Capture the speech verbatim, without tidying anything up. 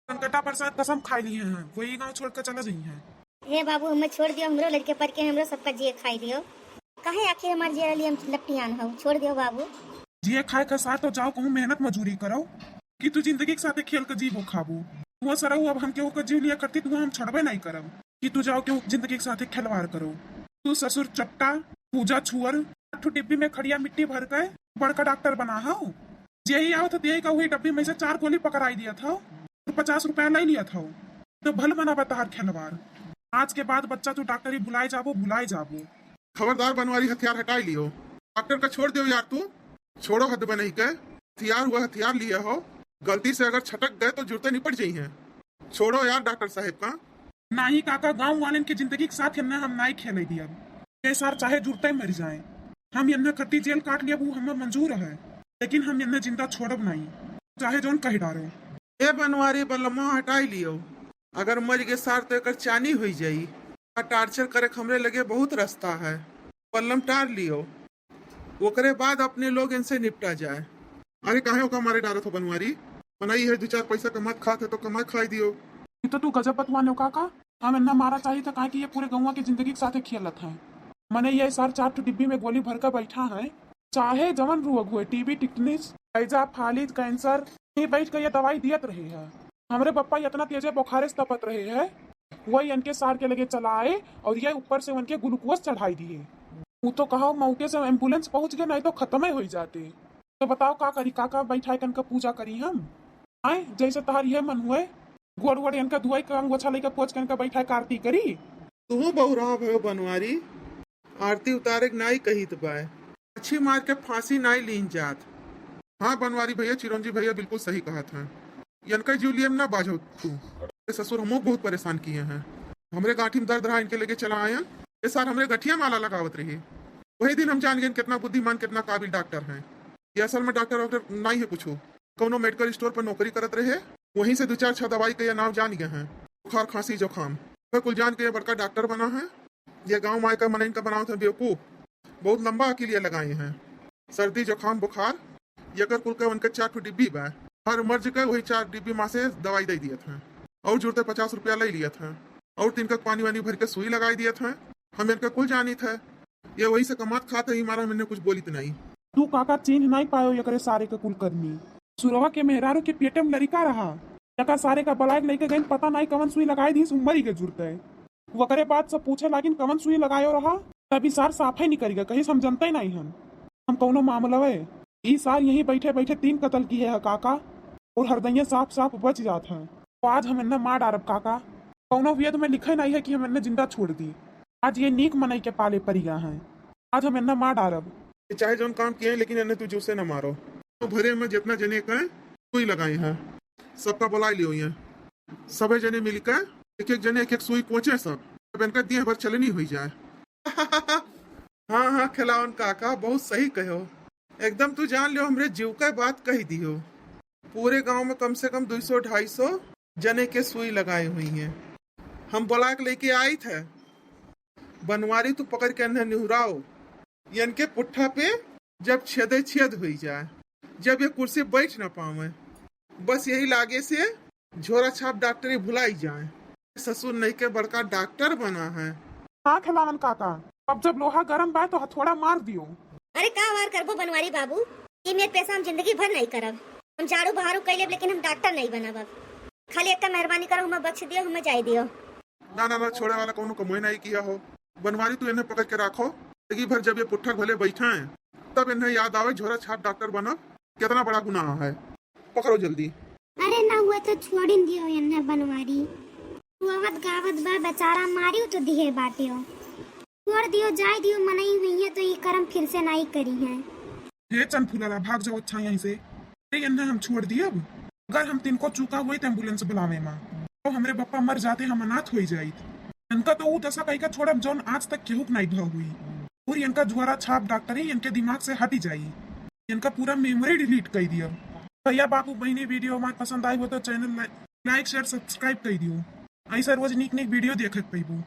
संकटा प्रसाद कसम खाई लिहे हैं, वही गाँव छोड़ के चला जइहैं। हे बाबू, हमें छोड़ दियो, हमरो लड़के पर के हमरो सबका जिए खाई दियो। काहे आखिर हमार जिए लिए हम लपटियान हो, छोड़ दियो बाबू। जिए खाए का साथ तो जाओ कहूँ मेहनत मजूरी करो, कि तू जिंदगी के साथे खेल के जीबो खाबो। वो सरऊ अब हम केहू के जीव लिया करती, तू हम छोड़बे नहीं करब, कि तू जाओ केहू जिंदगी के साथे खिलवाड़ करो। तू ससुर चट्टा, पूजा छुअर, आठ ठो डिब्बी में खड़िया मिट्टी भर के बड़का डॉक्टर बना हो। जेही आवत हो, तेही का वही डब्बी में से चार गोली पकड़ाई दिया था और पचास रुपया ले लिया था। तो भल मना बा तहार खिलवाड़। आज के बाद बच्चा तू डॉक्टरी भुलाए जाबो, भुलाए जाबो। खबरदार बनवारी, हथियार हटाई लियो। डॉक्टर का छोड़ दियो यार तू। छोड़ो हद में नहीं के। हथियार हुआ हथियार लिए हो। गलती से अगर छटक गए तो जुरते निपट जाई हैं। छोड़ो यार डॉक्टर साहेब का। नाही काका, गाँव वालन के जिंदगी के साथ इन्हें हम नाई खेले दियब। ये सार चाहे जुरते मर जाए, हम इन्हें खट्टी जेल काट लियब, वो हमें मंजूर है, लेकिन हम इन्हें जिंदा छोड़ब नहीं, चाहे जौन कह डारो। ए बनवारी, बल्लमवा हटाई लियो। अगर मर गए सार तो एकर चानी हुई जाई। आ टार्चर करे के हमरे लगे बहुत रास्ता है। बल्लम टार लियो, ओकरे बाद अपने लोग इनसे निपटा जाए। अरे काहे ओका मारे डारत हो बनवारी? मनई है, दो चार पैसा कमात खात है तो कमाए खाई दियो। ये तो तू गजब बतवाने हो काका। हम इन्ना मारा चाहिए था, काहे कि ये पूरे गौवा के जिंदगी के साथे खेलत है। मने ये सार चार ठो डिब्बी में गोली भर के बैठा है, चाहे जवन रोग हुए, टीबी, टिटनिस, हैजा, फालिज, कैंसर, ये बैठ के ये दवाई दियत रहे है। हमरे पप्पा इतना तेजे बुखारे से तपत रहे है, वही इनके सार के लगे चला आए और ये ऊपर से उनके ग्लूकोज चढ़ाई दिए। वो तो कहा मौके से एम्बुलेंस पहुंच गए, नहीं तो खत्म ही हो जाते। तो बताओ का करी, काका बैठाए कनका पूजा करी हम? आए जैसे तहार ये मन हुए, गोड़ वोड़ इनका धुआई का, अंगोछा लेके पोछ के इनका बैठाए का आरती करी। तुहू बहुराह भयो बनवारी, आरती उतारे के नाई कहित बाय, अच्छी मार के फांसी नाई लीन जात। हाँ बनवारी भैया, चिरंजी भैया बिल्कुल सही कहत हैं। इनका जीव लिए ना बाझो तू। ये ससुर हमो बहुत परेशान किए हैं। हमरे गांठी में दर्द रहा, इनके लेके चला आया। ये सार हमरे गठिया माला लगावत रहे। वही दिन हम जान गए कितना बुद्धिमान, कितना काबिल डॉक्टर हैं। ये असल में डॉक्टर वॉक्टर नहीं है कुछ, कौनो मेडिकल स्टोर पर नौकरी करत रहे, वहीं से दो चार छह दवाई के ये नाम जान गए हैं, बुखार, खांसी, जुकाम, वह कुल जान के ये बड़का डॉक्टर बना है। ये गाँव माय का मनइन का बनावत है बेवकूफ, बहुत लंबा अकिलिया लगाए हैं। सर्दी, जुकाम, बुखार, ये कर कुल के उनके चार ठो डिब्बी बा, हर मर्ज के वही चार डिब्बी माँ से दवाई दे दियत हैं और जुड़ते पचास रुपया ले लियत हैं और तिनका पानी वानी भर के सुई लगाई दियत हैं। हम इनका कुल जानित है, ये वही से कमात खात है, हमारा मैंने कुछ बोलित नहीं। तू काका चीन्ह नाई पायो एकरे सारे के कुल करनी। सुरवा के मेहरारू के पेटे में लड़िका रहा, एका सारे का बलाय के लइके गइन, पता नाई कवन सुई लगाई दीस, मरी के जुरते। वकरे बाद सब पूछे लागिन कवन सुई लगायो रहा, तब ई सार साफे निकल गए, कहिस हम जनते नाई हन, हम कौनो मामलवे। ई सार यहीं बैठे बैठे तीन कत्ल किहे है काका, और हरदैया साफ साफ बच जात है। तो आज हम इन्हें मार डारब काका, कौनो वेद में लिखे नाई है कि हम इन्हें जिंदा छोड़ दी। आज ये नीक मनई के पाले परी गए हैं, आज हम इन्हें मार डारब। ये चाहे जौन काम किए हैं, लेकिन इन्हें तू जूसे न मारो। तो भरे में जितना जने का सुई लगाए हैं, सबका बुला लियो। ये सभे जने मिलकर एक एक जने एक एक सुई कोचे सब, अब इनका दिए भर चलनी हुई जाए। हाँ हाँ खिलावन काका, बहुत सही कहो। एकदम तू जान लियो, हमरे जीव का बात कही दियो। पूरे गांव में कम से कम दो सौ ढाई सौ जने के सुई लगाए हुई हैं। हम बुला के लेके आई थे। बनवारी तू पकड़ के इन्हें निहुराओ, इनके पुट्ठा पे जब छेदे छेद हुई जाए, जब ये कुर्सी बैठ ना पावे, बस यही लागे से झोरा छाप डॉक्टरी भुलाई जाए। ससुर नहीं के बड़का डॉक्टर बना है। हाँ खिलावन काका, अब जब लोहा गरम बा तो हथौड़ा मार दियो। अरे का वार करबो बनवारी बाबू, ये मेर पैसा हम जिंदगी भर नहीं करब। हम झाड़ू बहारू कई लेब, लेकिन हम डॉक्टर नहीं बनब। अब खाली एक मेहरबानी करो, हमें बख्श दियो, हमें जाए दियो। ना ना ना, छोड़े वाला कौनो कमोए नहीं किया हो। बनवारी तू इन्हें पकड़ के रखो, जिंदगी भर जब ये पुट्ठा भले बैठा है, तब इन्हें याद आवे झोरा छाप डॉक्टर बनब कितना बड़ा गुनाह है। पकड़ो जल्दी। अरे ना हुआ तो छोड़िन दियो इन्हें बनवारी। रोवत गावत बा बेचारा, मारियो तो दिहे बाटियो। छोड़ दियो, जाए दियो, मनई हुई है तो ये कर्म फिर से नाई करी है। हे चंदफूलवा, भाग जाओ अच्छा यहीं से। अरे इन्हें हम छोड़ दिए अब। अगर हम तिनको चूका हुए तो एम्बुलेंस बुलावे माँ, तो हमरे बप्पा मर जाते, हम अनाथ होई जाइत। इनका तो ऊ दशा कई का छोड़ब जौन आज तक केहू के नाई भा हुई। और इनका झोरा छाप डॉक्टरी इनके दिमाग से हटी जाई। इनका पूरा मेमोरी डिलीट कर दिया। भैया बाबू बहनी वीडियो हमार पसंद आई हो तो चैनल लाइक शेयर सब्सक्राइब कर दियो। ऐसा रोज नीक नीक वीडियो देखे के पैबू।